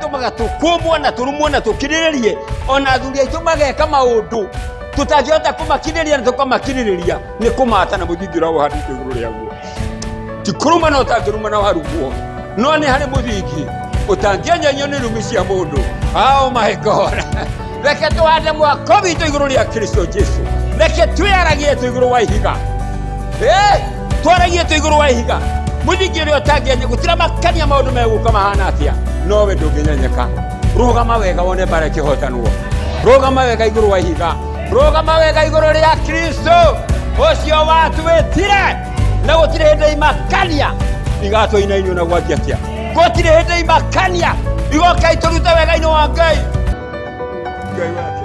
gĩtũmaga tũkũmwo na tũrumwo na tũkirĩrĩrie ona athuri aitũ mageka maũndũ tũtangĩhota kũmakirĩrĩria na tũkamakirĩrĩria nĩ kũmata na mũthingi ũrĩa ũhandĩtwo igũrũ rĩaguo. Ti kũruma na ũtangĩruma na warumwo, no nĩ harĩ mũthingi ũtangĩenyenyio nĩ rumi cia mũndũ. Oh my God. Reke tũhande mwako witũ igũrũ rĩa Kristo Jesu. Reke twĩaragie tũ igũrũ wa ihiga. Twaragie tũ igũrũ wa ihiga. Mũthingi ũrĩa ũtangĩenye, gũtiramakania maũndũ megũka mahana atĩa, nowe ndũngĩnyenyeka. Rũgama wega wone mbara ĩkĩhotanwo. Rũgama wega igũrũ wa ihiga. Rũgama wega igũrũ rĩa Kristo ũcio watwĩtire, na gũtirĩ hĩndĩ imakania igatũinainio na gwathi atĩa. Gũtirĩ hĩndĩ imakania igoka itũrute wega-inĩ wa Ngai. Ngai wake.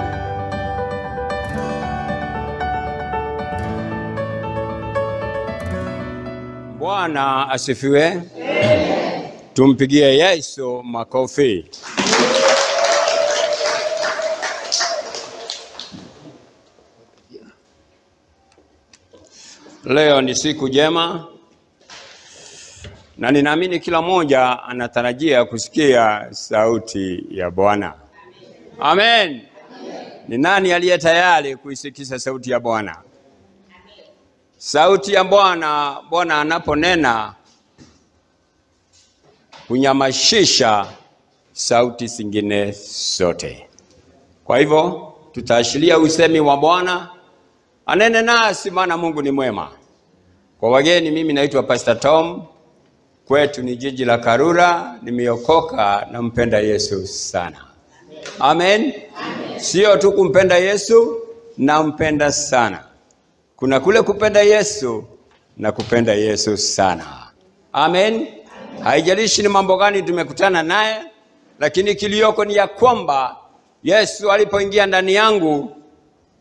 Bwana asifiwe. Tumpigie Yesu makofi. Leo ni siku njema na ninaamini kila mmoja anatarajia kusikia sauti ya Bwana. Amen. Ni nani aliye tayari kuisikia sauti ya Bwana? Sauti ya Bwana, Bwana anaponena hunyamashisha sauti zingine zote. Kwa hivyo tutaashiria usemi wa Bwana anene nasi, maana Mungu ni mwema. Kwa wageni, mimi naitwa Pastor Tom. Kwetu ni jiji la Karura, nimeokoka na mpenda Yesu sana. Amen. Amen. Sio tu kumpenda Yesu, nampenda sana. Kuna kule kupenda Yesu na kupenda Yesu sana. Amen. Amen. Haijalishi ni mambo gani tumekutana naye, lakini kilioko ni ya kwamba Yesu alipoingia ndani yangu,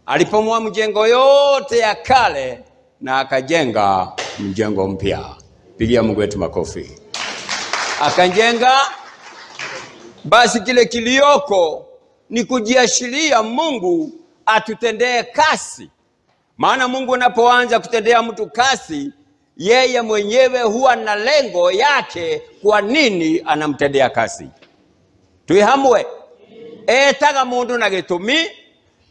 alipomoa mjengo yote ya kale na akajenga mjengo mpya. Pigia Mungu wetu makofi. Akajenga. Basi kile kilioko ni kujiashiria Mungu atutendee kasi. Maana Mungu anapoanza kutendea mtu kasi, yeye mwenyewe huwa na lengo yake kwa nini anamtendea kasi. Tuihamwe. Etaga mundu na gitumi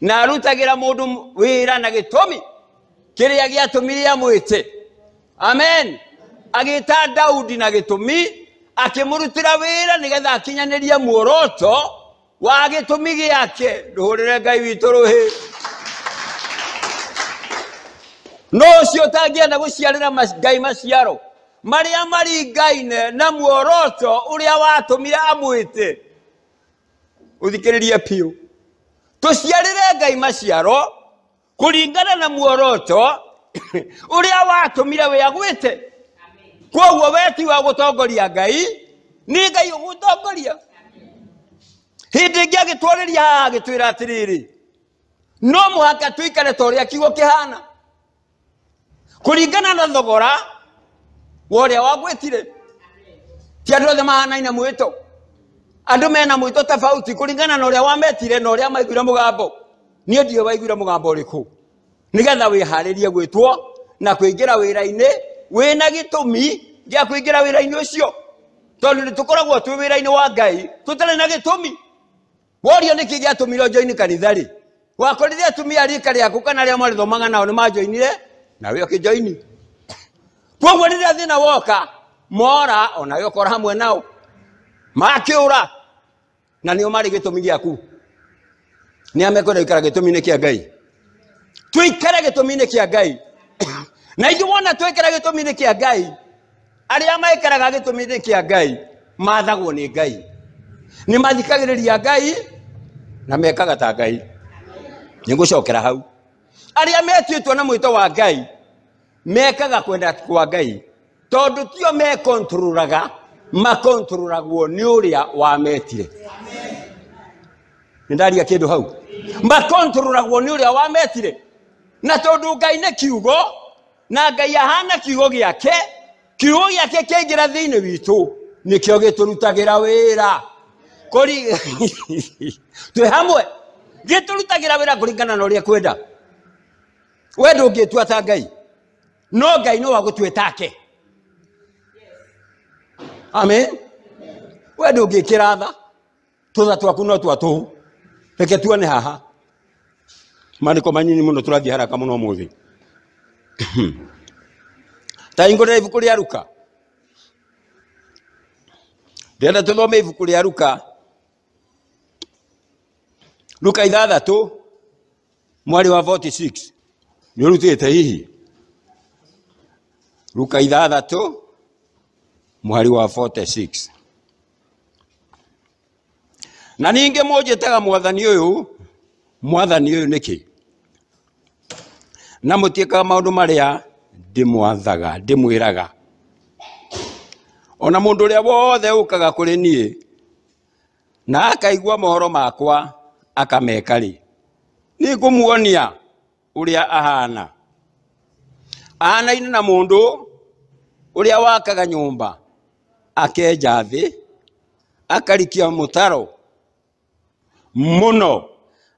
na arutagira mundu wira na gitumi kiria giatumiria mwite. Amen. Agita Daudi na gitumi akimurutira wira nigetha akinyanirie muoroto wa gitumi giake. Nduhurire Ngai witũ rũhĩ. No ũcio ũtangĩenda gũciarĩra Ngai maciaro marĩa maringaine na muoroto ũrĩa watũmire amwĩte. Ũthikĩrĩrie biũ. Tũciarĩre Ngai maciaro kũringana na muoroto ũrĩa watũmire we agwĩte. Kwoguo we ti wa gũtongoria Ngai, nĩ Ngai ũgũtongoria. Hĩndĩ ĩngĩ agĩtwarĩria haha agĩtwĩra atĩrĩrĩ, no mũhaka tũikare ta ũrĩa kiugo kĩhana kũringana na thogora wa ũrĩa wagwĩtire. Ti andũ othe mahanaine mwĩto. Andũ mena mwĩto tofauti kũringana na ũrĩa wametire na ũrĩa maiguire mũgambo. Niĩ ndiũĩ waiguire mũgambo ũrĩkũ, nĩgetha wĩharĩrie gwĩtwo na kũingĩra wĩra-inĩ wĩna gĩtũmi gĩa kũingĩra wĩra-inĩ ũcio, tondũ nĩtũkoragwo twĩ wĩra-inĩ wa Ngai tũtarĩ na gĩtũmi. Worio nĩkĩ gĩatũmire ũnjoini kanitha rĩ, wakorire atumia rika rĩaku kana arĩa marĩthomaga nao nĩmanjoinire nawe ũkĩnjoini. Kwoguo rĩrĩa thĩna woka mora onawe ũkora hamwe nao makĩũra, na nĩo marĩ gĩtũmi gĩaku. Nĩ a mekwenda gũikara gĩtũmi-inĩ kĩa Ngai. Tũikare gĩtũmi-inĩ kĩa Ngai. Na ithuĩ wona twĩkara gĩtũmi-inĩ kĩa Ngai, arĩa maikaraga gĩtũmi-inĩ kĩa Ngai mathagwo nĩ Ngai, nĩ mathikagĩrĩria Ngai na mekaga ta Ngai. Nĩngũcokera hau. Arĩa metĩtwo na mwĩto wa Ngai mekaga kwenda kwa Ngai, tondũ tio mekontrolaga, makontrolagwo nĩ ũrĩa wametire. Nĩ ndaria kĩndũ hau. Makontrolagwo nĩ ũrĩa wametire, na tondũ Ngai nĩ kiugo na Ngai ahana kiugo gĩake, kiugo gĩake kĩaingĩra thĩinĩ witũ nĩkĩo gĩtũrutagĩra wĩra. Twĩ hamwe, gĩtũrutagĩra wĩra kũringana na ũrĩa kwenda. We ndũngĩtua ta Ngai, no Ngai no agũtue take. Amen. We ndũngĩkĩra tha, Tũtha twaku no twa tũhũ. Reke tuone haha. Maandĩko manyinyi mũno tũrathiĩ haraka mũno ũmũthĩ. Ta hingũrĩra ibuku rĩa Luka. Ndĩrenda tũthome ibuku rĩa Luka. Luka 6 mwari wa 46. Nĩ ũrutĩte hihi? Luka 6 mwari wa 46. Na ningĩ mũnjĩtaga mwathani ũyũ, mwathani ũyũ nĩkĩ? Na mũtiĩkaga maũndũ marĩa ndĩmwathaga, ndĩmwĩraga. Ona mũndũ ũrĩa wothe ũkaga kũrĩ niĩ na akaigua mohoro makwa akameka rĩ, nĩngũmuonia ũrĩa ahana. Ahanaine na mũndũ ũrĩa wakaga nyũmba, akenja thĩ, akarikia mũtaro mũno,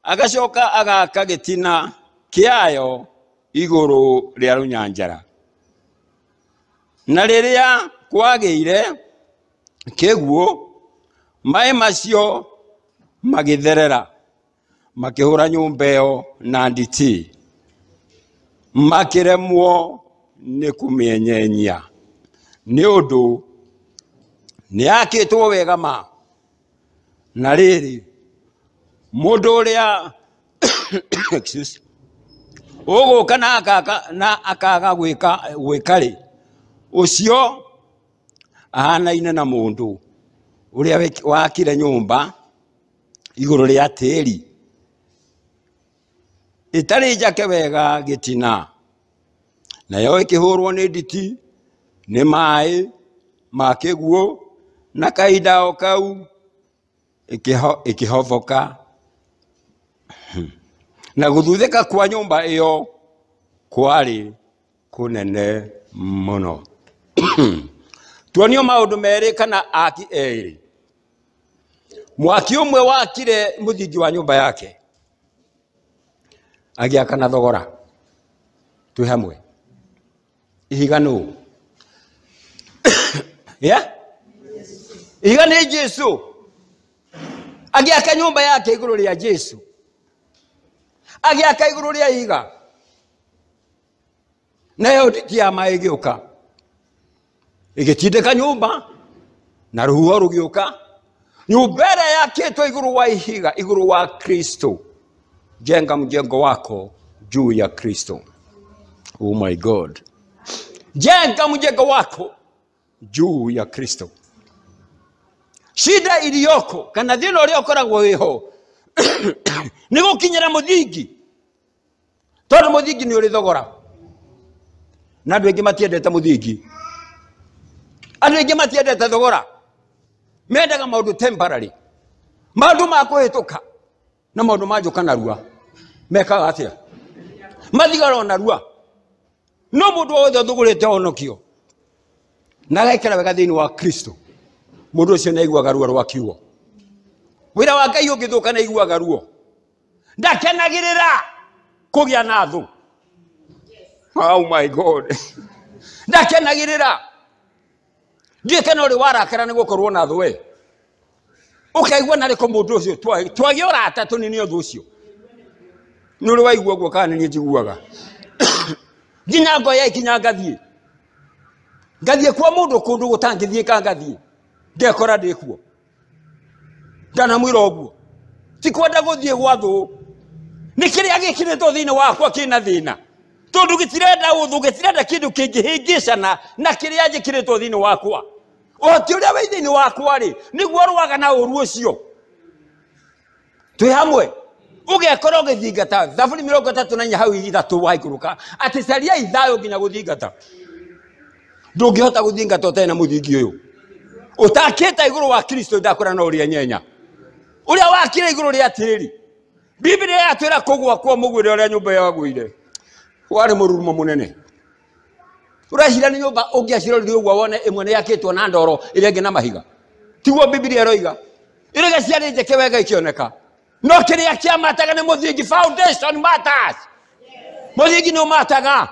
agacoka agaka gĩtina kĩayo igũrũ rĩa rũnyanjara. Na rĩrĩa kwagĩire kĩguũ, maĩ macio magĩtherera, makĩhũra nyũmba ĩyo na nditi, makĩremwo nĩ kũmĩenyenyia, nĩ ũndũ nĩ yakĩtwo wega ma. Na rĩrĩ, mũndũ ũrĩa excuse, ũgũka na akaga gwĩka rĩ, ũcio ahanaine na mũndũ ũrĩa wakire nyũmba igũrũ rĩa tĩri ĩtarĩ njake wega gĩtina, nayo ĩkĩhũrwo nĩ nditi nĩ maĩ ma kĩguũ, na kahinda o kau ĩkĩhoboka. Na gũthuthĩka kwa nyũmba ĩyo kwarĩ kũnene mũno. Tuonio maũndũ merĩ kana aki erĩ. Mwaki ũmwe wakire mũthingi wa nyũmba yake, agĩaka na thogora. Twĩ hamwe. Ihiga nũ? Yeah? Ihiga nĩ Jesũ. Agĩaka nyũmba yake igũrũ rĩa Jesũ. Agĩaka igũrũ rĩa ihiga. Nayo nditi ya maĩ ĩgĩũka, ĩgĩtindĩka nyũmba, na rũhuho rũgĩũka. Nyũmba ĩrĩa yakĩtwo igũrũ wa ihiga, igũrũ wa Kristo. Jenga mjengo wako juu ya Kristo. Oh my God. Jenga mjengo wako juu ya Kristo. Shida iliyoko kana thĩna ũrĩa ũkoragwo wĩho nĩ gũkinyĩra mũthingi, tondũ mũthingi nĩ ũrĩ thogora, na andũ aingĩ matiendete mũthingi, andũ aingĩ matiendete thogora, mendaga maũndũ temporary, maũndũ ma kũhĩtũka na maũndũ ma njũka narua. Mekaga atĩa? Mathigara o narua. No mũndũ wothe ũthugũrĩte honokio na agaikara wega thĩinĩ wa Kristo, mũndũ ũcio nĩ aiguaga ruo rwa kiugo. Wĩra wa Ngai ũngĩthũka nĩ aiguaga ruo. Ndakenagĩrĩra kũgĩa na thũ. Oh my God. Ndakenagĩrĩra. Ndiũĩ kana ũrĩ warakara nĩ gũkorwo na thũ we. Ũkaigua narĩ kũ mũndũ ũcio twagĩa ũrata tũnini ũthũ ũcio. Nĩ ũrĩ waigua ũguo kana nĩ niĩ njiguaga? Nginya ngoya ikinya ngathiĩ. Ngathiĩ kwa mũndũ kũndũ gũtangĩthiĩka ngathiĩ. Ngekora ndĩ kuo. Ndanamwĩra ũguo. Ti kwenda gũthiĩ gwa thũ. Nĩ kĩrĩa gĩkĩrĩtwo thĩinĩ wakwa kĩna thĩna. Tondũ gĩtirenda ũthũ, gĩtirenda kĩndũ kĩngĩhĩngĩcana na kĩrĩa njĩkĩrĩtwo thĩinĩ wakwa. Ũhoti ũrĩa wĩ thĩinĩ wakwa rĩ, nĩguo rũaga na ũru ũcio. Twĩ hamwe. Ũgekora ũgĩthingata Thaburi 34 hau 3 waikũrũka, atĩ cariai thayũ nginya gũthingata. Ndũngĩhota gũthingata ũtarĩ na mũthingi ũyũ. Ũtakĩte igũrũ wa Kristo, ndakwĩra no ũrĩa nyenya. Ũrĩa wakire igũrũ rĩa tĩri. Biblia yatwĩra kũgũa kwa mũgwĩre ũrĩa nyũmba yagũire. Warĩ mũrurumo mũnene. Ũreciria nĩ nyũmba ũngĩacirorire ũguo wone ĩmwe nĩ yakĩtwo na ndoro ĩrĩa ĩngĩ na mahiga. Tiguo Biblia ĩroiga. Ĩrĩa ciarĩ njeke wega ikĩoneka. No kĩrĩa kĩamataga nĩ mũthingi. Foundation matters. Mũthingi nĩ ũmataga.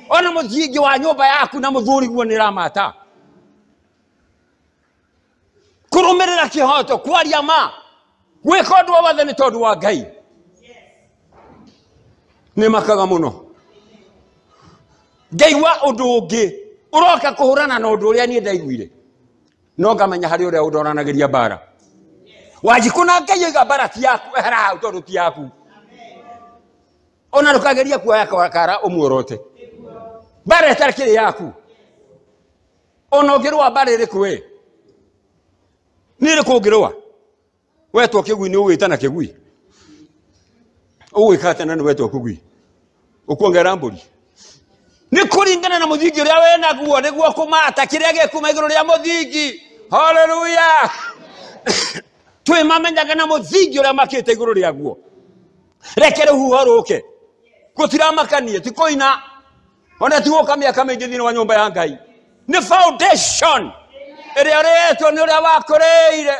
Ona mũthingi wa nyũmba yaku na mũthuri guo nĩ ũramata. Kũrũmĩrĩra kĩhoto, kwaria ma. Gwĩka ũndũ o wothe nĩ tondũ wa Ngai. Nĩ makaga mũno. Ngaigua ũndũ ũngĩ ũroka kũhũrana na ũndũ ũrĩa niĩ ndaiguire. No ngamenya harĩ ũrĩa ũndoranagĩria mbara. Wanjikũ na Ngai oiga mbara ti yaku, ehera hau tondũ ti yaku. Ona ndũkageria kuoya kara ũmuorote. Mbara ĩtakĩrĩ yaku. Ona ũngĩrũa mbara ĩrĩkũ we? Nĩ ĩrĩkũ ũngĩrũa? Wetwo kĩgui nĩ ũgwĩtana kĩgui. Ũgwĩka atĩa na nĩ wetwo kĩgui? Ũkuongerera mbũri? Nĩ kũringana na mũthingi ũrĩa wĩ naguo nĩguo kũmata kĩrĩa gĩkuma igũrũ rĩa mũthingi. Haleluya! Twĩmamenyaga na mũthingi ũrĩa makĩte igũrũ rĩaguo. Reke rũhuho rũke. Gũtiramakanie, ti kũina. Ona ti gũka mĩaka mĩingĩ thĩinĩ wa nyũmba ya Ngai. Nĩ foundation ĩrĩa ũrĩetwo nĩ ũrĩa wakũrĩire.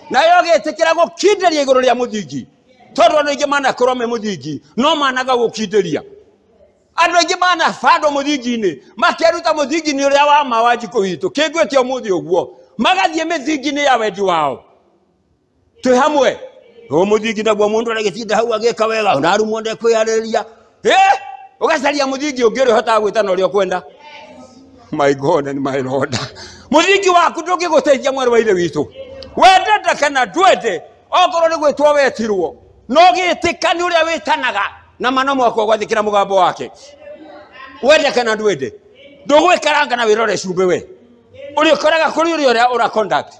Nayo ũgĩtĩkĩra gũkindĩria igũrũ rĩa mũthingi. Tondũ andũ aingĩ manakorwo me mũthingi, no managa gũkindĩria. Andũ aingĩ manabandwo mũthingi-inĩ, makeruta mũthingi-inĩ ũrĩa wa ma wa Wanjikũ witũ, kĩngwĩte ũmũthĩ ũguo, magathiĩ mĩthingi-inĩ ya wendi wao. Twĩ hamwe. Ũyũ mũthingi naguo mũndũ aragĩtinda hau agĩka wega, ona arumwo ndekwĩyarĩrĩria. Ũgacaria mũthingi ũngĩ ũrĩa ũhotaga gwĩtana ũrĩa ũkwenda. My God and my Lord. Mũthingi waku ndũngĩgũteithia mwarĩ wa ithe witũ. Wendete kana ndwende, okorwo nĩ gwĩtwo wetirwo, no gĩtĩka nĩ ũrĩa wĩtanaga na ma no mũhaka ũgwathĩkĩra mũgambo wake. Wende kana ndwende, ndũgwĩkaranga na wĩrore cumbĩ we. Ũrĩa ũkoraga kũrĩ ũrĩa ũrĩa ũra conduct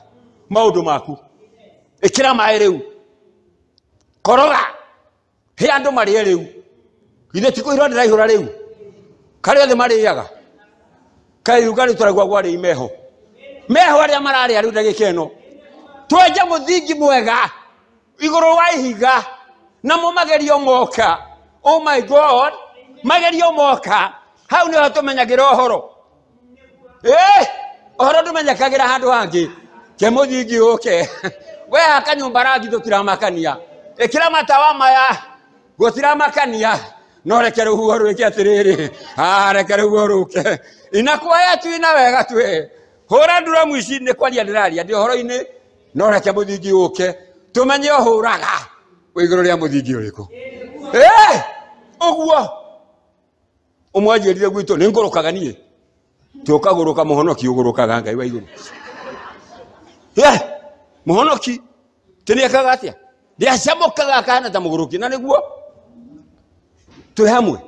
maũndũ maku. Ĩkĩra maĩ rĩu. Koroga. He andũ marĩe rĩu. Githĩ ti kũihũra ndĩraihũra rĩu? Karĩa othe marĩaga. Kaĩ iruga rĩu tũraigua gwarĩ meho. Meho arĩa mararĩa rĩu ndagĩka ĩno. Twenje mũthingi mwega igũrũ wa ihiga namo magerio moka. Oh my God, magerio moka. Hau nĩho tũmenyagĩra ũhoro. Ũhoro ndũmenyekagĩra handũ hangĩ. Ke mũthingi ũke. We haka nyũmba rangi tũtiramakania. Ĩkĩra matawa maya gũtiramakania. No reke rũhuho rwĩke atĩrĩrĩ. Reke rũhuho rũke. Inakuoya tu ina wega tu. Hũra nduramu ici nĩ kwaria ndĩraria ndĩ ũhoro-inĩ. No reke mũthingi ũke. Tũmenye ũhũraga wĩ igũrũ rĩa mũthingi ũrĩkũ. Ũguo. Ũmwe anjĩrire gwitũ nĩ ngũrũkaga niĩ. Ti ũkagũrũka mũhonoki ũgũrũkaga Ngai wa igũrũ. Mũhonoki ti nĩekaga atĩa? Ndĩacamũkaga akahana ta mũgũrũki na nĩguo twĩ hamwe.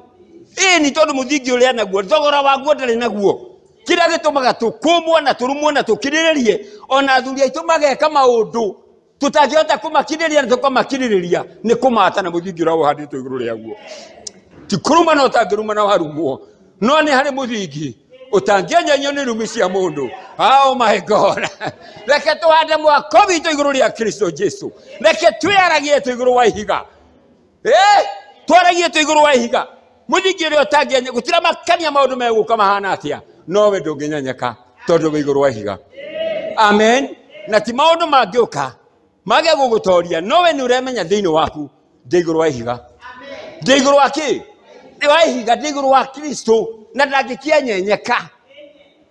Nĩ tondũ mũthingi ũrĩa naguo, thogora waguo ndarĩ naguo. Kĩrĩa gĩtũmaga tũkũmwo na tũrumwo na tũkirĩrĩrie, ona athuri aitũ mageka maũndũ tũtangĩhota kũmakirĩrĩria na tũkamakirĩrĩria, nĩ kũmata na mũthingi ũrĩa ũhandĩtwo igũrũ rĩaguo. Ti kũruma na ũtangĩruma na warumwo, no nĩ harĩ mũthingi ũtangĩenyenyio nĩ rumi cia mũndũ. Oh my God. Reke tũhande mwako witũ igũrũ rĩa Kristo Jesu. Reke twĩaragie tũ igũrũ wa ihiga. Twaragie tũ igũrũ wa ihiga. Mũthingi ũrĩa ũtangĩenye, gũtiramakania maũndũ megũka mahana atĩa, no we ndũngĩnyenyeka tondũ wĩ igũrũ wa ihiga. Amen. Na ti maũndũ mangĩũka mage gũgũtoria, no we nĩ ũremenya thĩinĩ waku ndĩ igũrũ wa ihiga. Ndĩ igũrũ wa kĩ? Ndĩ wa ihiga, ndĩ igũrũ wa Kristo na ndangĩkĩenyenyeka.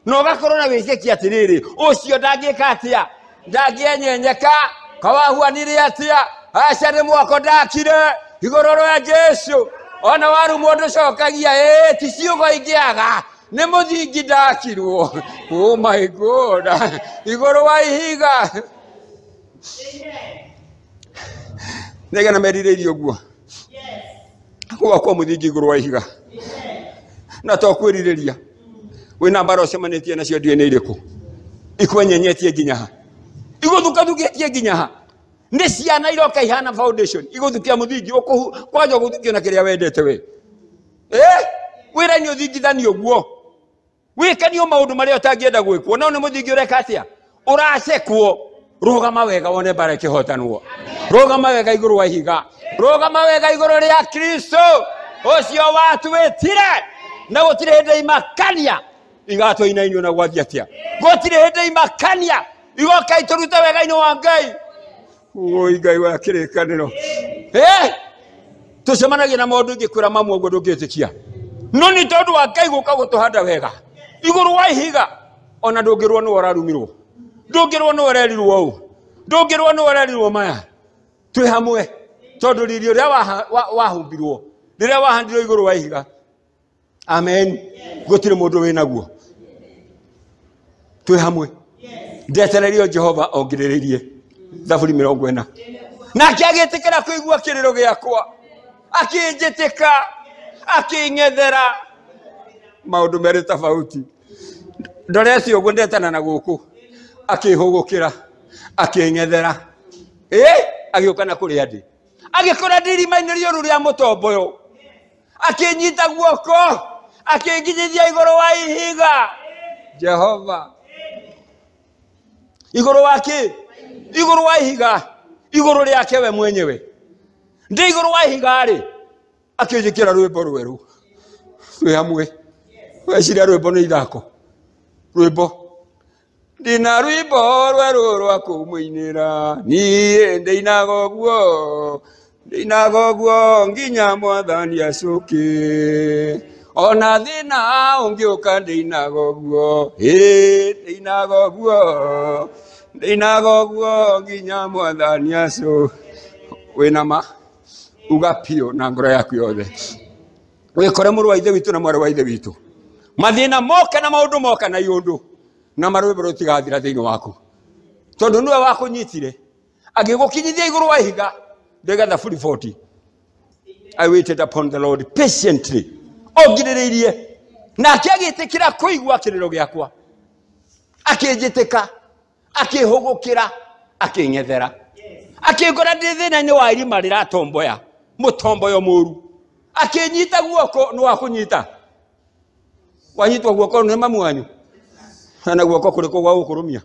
Na ũgakorwo na wĩtĩkio atĩrĩrĩ, ũcio ndangĩka atĩa? Ndangĩenyenyeka. Kawahuanire atĩa? Aca nĩ mwako ndakire igũrũ rĩa Jesu. Ona warumwo ndũcokagia, ti ciugo ingĩaga. Nĩ mũthingi ndakirwo. Oh my God. Igũrũ wa ihiga. Nĩgana merirĩirie ũguo. Gwakwo mũthingi igũrũ wa ihiga. Na to kwĩrirĩria. Wĩna mbara ũcemanĩtie nacio ndiũĩ nĩ irĩkũ. Ikwenyenyetie nginya ha. Igũthukathukĩtie nginya ha. Nĩ ciana iroka ihana foundation. Igũthukia mũthingi, kwanja ũgũthukio na kĩrĩa wendete we. Wĩra-inĩ ũthingithanio ũguo. Wĩkanio maũndũ marĩa ũtangĩenda gwĩkwo, no nĩ mũthingi ũreka atĩa? Ũracekwo. Rũgama wega wone mbara ĩkĩhotanwo. Rũgama wega igũrũ wa ihiga. Rũgama wega igũrũ rĩa Kristo ũcio watwĩtire. Na gũtirĩ hĩndĩ imakania igatũinainio na gwathiĩ atĩa. Gũtirĩ hĩndĩ imakania igoka itũrute wega-inĩ wa Ngai. Oi Ngai wa kĩrĩkanĩro. Tũcemanagia na maũndũ ingĩkwĩra mamwe ũguo ndũngĩtĩkia. No nĩ tondũ wa Ngai gũka gũtũhanda wega igũrũ wa ihiga, ona ndũngĩrwo nĩwe ũrarumirwo, ndũngĩrwo nĩwe ũrerirwo ũũ, ndũngĩrwo nĩwe ũrerirwo maya. Twĩ hamwe tondũ riri ũrĩa wahumbirwo rĩrĩa wahandirwo igũrũ wa ihiga. Amen. Gũtirĩ mũndũ wĩnaguo. Twĩ hamwe. Ndetererio Jehova ongirĩrĩirie. Thaburi 40. Nake agĩtĩkĩra kũigua kĩrĩro gĩakwa, akĩnjĩtĩka, akĩng'ethera. Maũndũ merĩ tofauti. Ndorete ũguo ndetana na gũkũ, akĩhũgũkĩra, akĩng'ethera. Agĩũka na kũrĩa ndĩ, agĩkora ndĩ irima-inĩ rĩũru rĩa mũtomboyo, akĩnyita guoko, akĩnginyithia igũrũ wa ihiga. Jehova igũrũ wa kĩ? Igũrũ wa ihiga, igũrũ rĩake we mwenyewe. Ndĩ igũrũ wa ihiga rĩ, akĩnjĩkĩra rwĩmbo rwerũ. Twĩ hamwe. Weciria rwĩmbo nĩ ithako. Rwĩmbo ndina rwĩmbo rwerũ rwa kũmũinĩra, niĩ ndĩinaga ũguo, ndĩinaga ũguo nginya mwathani acũke. Ona thĩna ũngĩũka ndĩinaga ũguo, ndĩinaga ũguo, ndĩinaga ũguo nginya mwathani acũke. Wĩna ma uga piũ na ngoro yaku yothe. Wĩkore mũrũ wa ithe witũ na mwarĩ wa ithe witũ, mathĩna moka na maũndũ moka na iũndũ, na marwĩmbo rũtigathira thĩinĩ waku, tondũ nĩwe wakũnyitire agĩgũkinyithia igũrũ wa ihiga. Ndĩga Thaburi 40. I waited upon the Lord patiently, ongirĩrĩirie, nake agĩtĩkĩra kũigua kĩrĩro gĩakwa, akĩnjĩtĩka, akĩhũgũkĩra, akĩng'ethera, akĩngora ndĩ thĩna-inĩ wa irima rĩratomboya, mũtomboyo mũru, akĩnyita guoko. Nĩ wakũnyita, wanyitwo guoko nĩ mamu wanyu, na guoko kũrĩkũ gwa gũkũrũmia?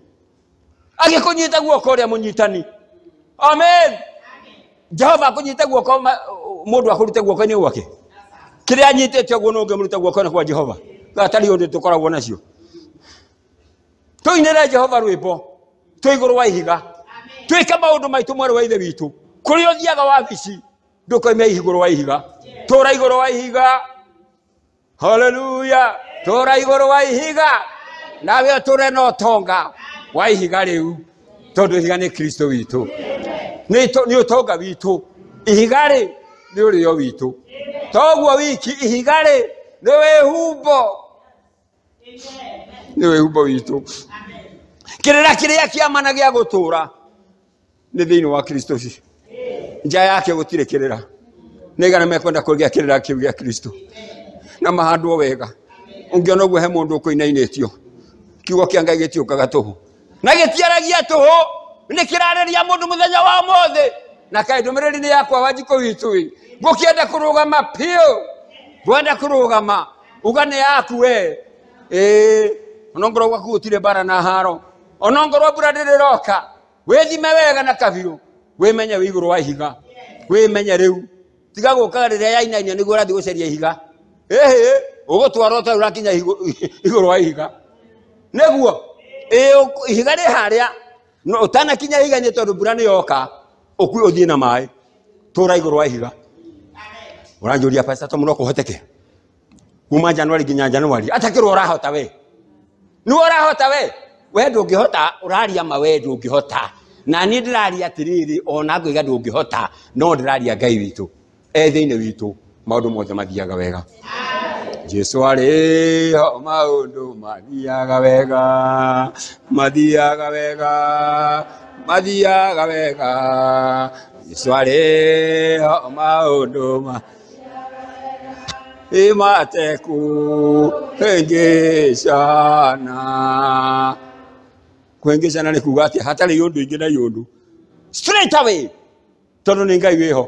Agĩkũnyita guoko ũrĩa mũnyitani. Amen. Jehova akũnyite guoko, mũndũ akũrute guoko-inĩ gwake. Kĩrĩa anyitĩte ũguo no ũngĩmũruta guoko-inĩ kwa Jehova. Gatarĩ ũndũ tũkoragwo nacio. Tũinĩre Jehova rwĩmbo twĩ igũrũ wa ihiga. Twĩke maũndũ maitũ mwarĩ wa ithe witũ. Kũrĩa ũthiaga wabici ndũkoime igũrũ wa ihiga. Tũra igũrũ wa ihiga. Haleluya. Tũra igũrũ wa ihiga. Nawe ũtũre na ũtonga wa ihiga rĩu, tondũ ihiga nĩ Kristo witũ. Nĩ ũtonga witũ. Ihiga rĩ nĩ ũrĩo witũ. Toguo wiki, ihiga rĩ nĩ wĩhumbo. Nĩ wĩhumbo witũ. Kĩrĩra kĩrĩa kĩama na gĩa gũtũũra nĩ thĩinĩ wa Kristo. Nja yake gũtirĩ kĩrĩra. Nĩ igana mekwenda kũgĩa kĩrĩra kĩu gĩa Kristo na mahandwo wega. Ũngĩona ũguo he mũndũ ũkũinainĩtio, kiugo kĩa Ngai gĩtiũkaga tũhũ na gĩtiaragia tũhũ, nĩ kĩrarĩria mũndũ mũthenya wa ũmũthĩ. Na kaĩ ndũmĩrĩri nĩ yakwa Wanjikũ witũ ĩ, ngũkĩenda kũrũgama piũ, ngwenda kũrũgama uga nĩ yaku we. Onongorwo gwaku gũtirĩ mbara na haro, onongorwo mbura ndĩrĩroka, wĩthime wega na kabiũ, wĩmenye wĩ igũrũ wa ihiga, wĩmenye rĩu. Tiga gũkaga rĩrĩa yainainia nĩguo ũrathiĩ gũcaria ihiga. Ĩhĩ, ũgũtwarwo ũtarĩ ũrakinya igũrũ wa ihiga. Nĩguo ihiga rĩ harĩa, no ũtanakinya ihiga-inĩ tondũ mbura nĩ yoka, ũkue ũthiĩ na maĩ. Tũra igũrũ wa ihiga. Ũranjũria pastor, to mũno kũhoteke kuma January nginya January atakĩrwo ũrahota we? Nĩwe ũrahota we? We ndũngĩhota, ũraria ma we ndũngĩhota. Na niĩ ndĩraria atĩrĩrĩ, ona ngũiga ndũngĩhota, no ndĩraria Ngai witũ e thĩinĩ witũ, maũndũ mothe mathiaga wega. Jesu arĩ ho, maũndũ mathiaga wega, mathiaga wega, mathiaga wega. Jesu arĩ ho, maũndũ ma imateku hĩngĩcana. Kũhĩngĩcana nĩ kuga atĩ hatarĩ ũndũ ingĩ na ũndũ straight away, tondũ nĩ Ngai wĩho.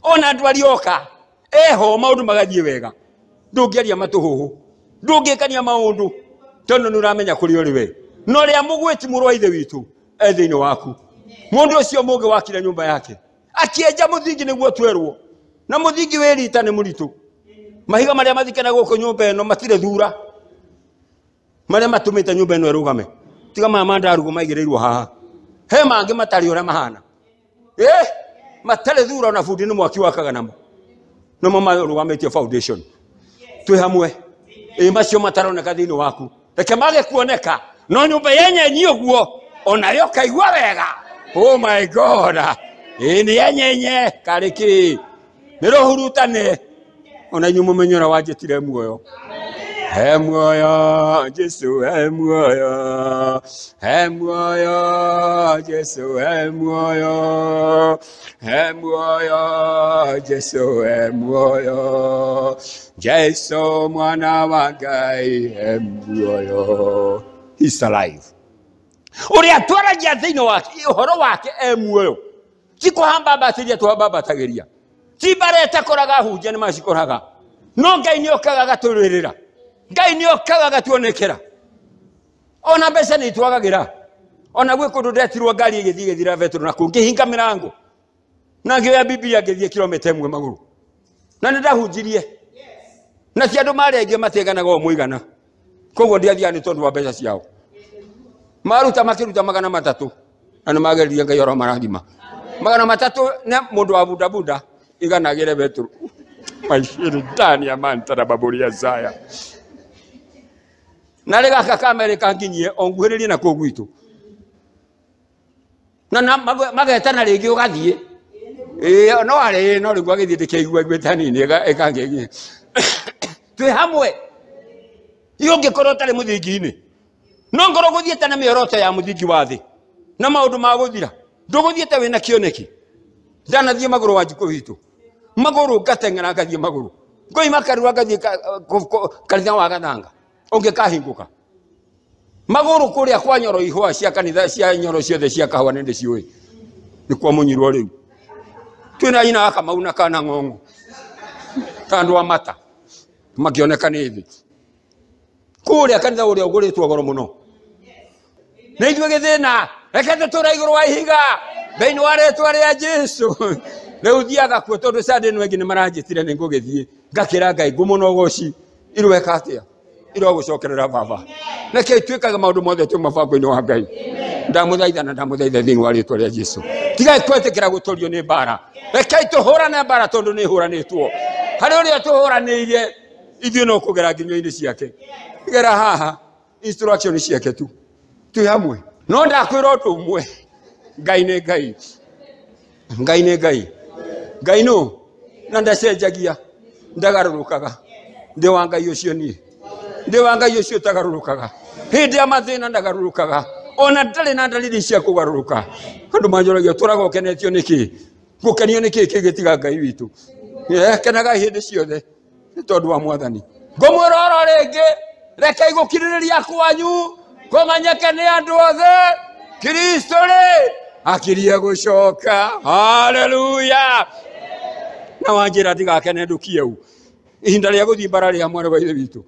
Ona andũ arioka eho, maũndũ magathiĩ wega. Ndũngĩaria matũhũhũ, ndũngĩkania maũndũ, tondũ nĩ ũramenya kũrĩa ũrĩ we. No ũrĩa mũgwĩti mũrũ wa ithe witũ e thĩinĩ waku. Mũndũ ũcio mũngĩ wakire nyũmba yake, akĩenja mũthingi nĩguo twerwo, na mũthingi wĩ rita nĩ mũritũ. Mahiga marĩa mathikana gũkũ nyũmba ĩno matirĩ thura, marĩa matũmĩte nyũmba ĩno ĩrũgame, tiga maya mandarugo maigĩrĩirwo haha, he mangĩ matarĩ ũrĩa mahana, matarĩ thura, ona bundi nĩ mwaki wakaga namo, nĩmo marũgamĩtie foundation. Twĩ hamwe. Macio mataroneka thĩinĩ waku, reke mage kuoneka, no nyũmba yenyenyi ũguo onayo kaigua wega. Oh my God. Ĩĩ nĩ enyenye karĩ kĩ nĩ rũhurutane ona inyuĩ mũmenye ũrĩa wanjĩtire muoyo. He muoyo Jesu, he muoyo, he muoyo Jesu, he muoyo, he muoyo Jesu, he muoyo, Jesu mwana wa Ngai, he muoyo. He's alive. Ũrĩa twaragia thĩinĩ wake ũhoro wake e muoyo, ti kũhambambatĩria tũhambambatagĩria, ti mbara ĩtakoraga hunjia nĩ macikoraga, no Ngai nĩ okaga agatũrĩrĩra, Ngai nĩ okaga agatuonekera. Ona mbeca nĩ itwagagĩra, ona gwĩ kũndũ ndetirwo ngari ĩgĩthiĩ ĩgĩthira betũrũ na kũu ngĩhinga mĩrango na ngĩoya Biblia ngĩthiĩ kilomita 1 magũrũ na nĩ ndahunjirie na ti andũ marĩ aingĩ matiganaga o mũigana, koguo ndiathiaga nĩ tondũ wa mbeca ciao. Maruta makĩruta 300 na nĩ mageririe Ngai oro marathima 300 na mũndũ wa bunda iganagĩre betũrũ maciritani amantara baburia zaya na rĩ gaka kamere kanginyie o nguhĩrĩrie na kũu gwitũ na magetana rĩngĩ ũgathiĩ ĩĩ no arĩ no rĩu agĩthiĩ ndĩkĩigua iguĩte hanini ĩkangĩgie twĩ hamwe. Iyo ũngĩkorwo ũtarĩ mũthingi-inĩ no ngorwo gũthiĩte na mĩoroto ya mũthingi wa thĩ na maũndũ ma gũthira, ndũgũthiĩte wĩna kĩoneki. Ndanathiĩ magũrũ wa njikũ witũ magũrũ ngateng'era ngathiĩ magũrũ ngoima Karura ngathiĩ kanitha wa Gathanga ũngĩkahingũka magũrũ kũrĩa kwa Nyoro ihũa cia kanitha cia Nyoro ciothe cia kahũa nĩ ndĩciũĩ nĩ kwa mũnyirwo rĩu twĩna nyina wa Kamau na kana ng'ong'o ta andũ a mata makĩoneka nĩ thĩ kũrĩa kanitha ũrĩa ũgũrĩtwo goro mũno nĩ ithuĩ gĩthĩna reke tũtũre igũrũ wa ihiga thĩinĩ wa rĩtwa rĩa Jesu. Rĩu thiaga kuo tondũ Sunday ĩno ĩngĩ nĩ maranjĩtire nĩ ngũgĩthiĩ ngakĩra Ngai ngũmũna ũgoci irweka atĩa irogũcokerera baba. Reke twĩkage maũndũ mothe twĩ mũbango-inĩ wa Ngai. Ndamũthaitha na ndamũthaitha thĩinĩ wa rĩtwa rĩa Jesu, tigai kwĩtĩkĩra gũtũrio nĩ mbara. Rekei tũhũrane mbara tondũ nĩ hũranĩtwo harĩ ũrĩa tũhũranĩire ithuĩ no kũgera nginyo-inĩ ciake, gera haha instruction ciake tu twĩ hamwe. No ndakwĩra ũndũ ũmwe, Ngai nĩ Ngai, Ngai nĩ Ngai, Ngai nũ na ndacenjagia, ndagarũrũkaga. Ndĩ wa Ngai ũcio niĩ, ndĩ wa Ngai ũcio ũtagarũrũkaga hĩndĩ ya mathĩna ndagarũrũkaga, ona ndarĩ na dalili cia kũgarũrũka. Andũ manjũragia tũraga ũkenetio nĩkĩ, gũkenio nĩkĩ kĩngĩtiga Ngai witũ? Kenaga hĩndĩ ciothe nĩ tondũ wa Mwathani. Ngũmwĩra oro rĩngĩ, rekei gũkirĩrĩria kwanyu kũmenyeke nĩ andũ othe, Kristo rĩ akirie gũcoka. Haleluya! Na wanjĩra ndigakene ndũkie u ihinda rĩa gũthiĩ mbara rĩa mwarĩ wa ithe witũ,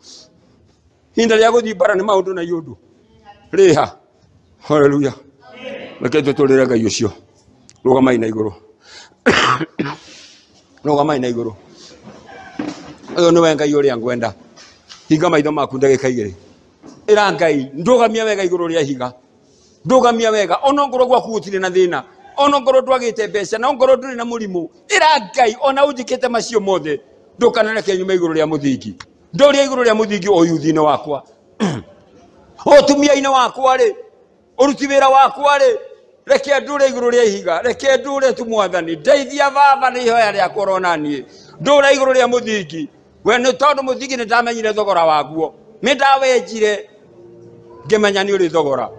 ihinda rĩa gũthiĩ mbara nĩ maũndũ na iũndũ rĩha. Haleluya! Reke tũtũrĩre Ngai ũcio. Rũgamai na igũrũ, rũgamai na igũrũ. Ũyũ nĩwe Ngai ũrĩa ngwenda. Hinga maitho maku ndagĩka 2. Ĩra Ngai ndũgamia wega igũrũ rĩa ihiga, ndũgamia wega ona ngorwo gwaku gũtirĩ na thĩna, ona ngorwo ndwagĩte mbeca, na ngorwo ndũrĩ na mũrimũ. Ĩra Ngai ona ũnjĩkĩte macio mothe ndũkanareke nyume igũrũ rĩa mũthingi, ndũrĩa igũrũ rĩa mũthingi o yuthi-inĩ wakwa, ũtumia-inĩ wakwa rĩ, ũruti wĩra wakwa rĩ, reke ndũre igũrũ rĩa ihiga, reke ndũre tu Mwathani, ndeithia baba nĩ ihoya rĩakwa orona niĩ ndũre igũrũ rĩa mũthingi. We nĩ tondũ mũthingi nĩ ndamenyire thogora waguo, nĩ ndawenjire ngĩmenya nĩ ũrĩ thogora.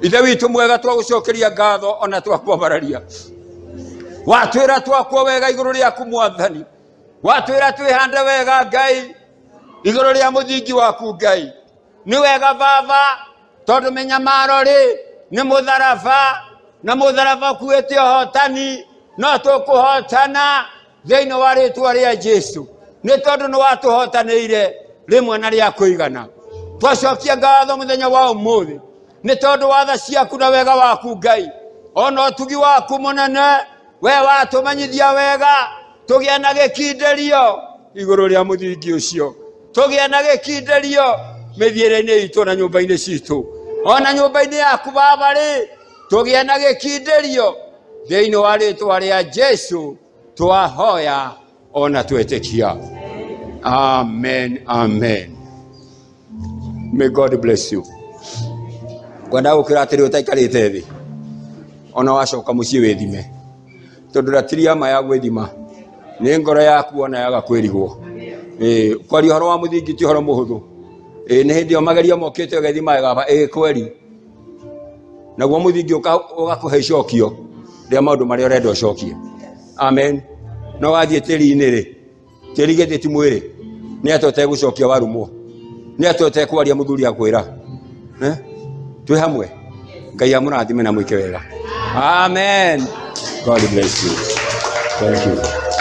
Ithe witũ mwega, twagũcokeria ngatho ona twakwambararia. Watwĩra twakwo wega igũrũ rĩaku Mwathani, watwĩra twĩhande wega Ngai igũrũ rĩa mũthingi waku Ngai. Nĩ wega baba, tondũ mĩnyamaro rĩ nĩ mũtharaba, na mũtharaba ũkuĩte ũhotani, no tũkũhotana thĩinĩ wa rĩtwa rĩa Jesu, nĩ tondũ nĩ watũhotanĩire rĩmwe na rĩa kũigana. Twacokia ngatho mũthenya wa ũmũthĩ nĩ tondũ wa tha ciaku na wega waku Ngai, ona ũtugi waku mũnene. We watũmenyithia wega tũgĩe na gĩkindĩrio igũrũ rĩa mũthingi ũcio, tũgĩe na gĩkindĩrio mĩthiĩre-inĩ itũ na nyũmba-inĩ citũ, ona nyũmba-inĩ yaku baba rĩ, tũgĩe na gĩkindĩrio thĩinĩ wa rĩtwa rĩa Jesu twahoya ona twetĩkia. Amen, amen. May God bless you. Ngwenda gũkĩra atĩrĩ ũtaikarĩte thĩ, ona wacoka mũciĩ wĩthime, Tondũ ratiri ya ma ya gwĩthima nĩ ngoro yaku ona yaga kwĩrigwo. Ĩĩ, kwaria ũhoro wa mũthingi ti ũhoro mũhũthũ. Ĩĩ, nĩ hĩndĩ ĩyo magerio mokĩte ũgethima wega, ĩĩ kweri. Naguo mũthingi ũgakũhe icokio rĩa maũndũ marĩa ũrenda ũcokie. Amen. No wathiĩ tĩri-inĩ rĩ, tĩri githĩ ti mwĩrĩ? Nĩ atĩa ũtegũcokia warumwo? Nĩ atĩa ũtekwaria mũthuri akwĩra? Eh? Twĩ hamwe. Ngai amũrathime na mwĩke wega. Amen. God bless you. Thank you.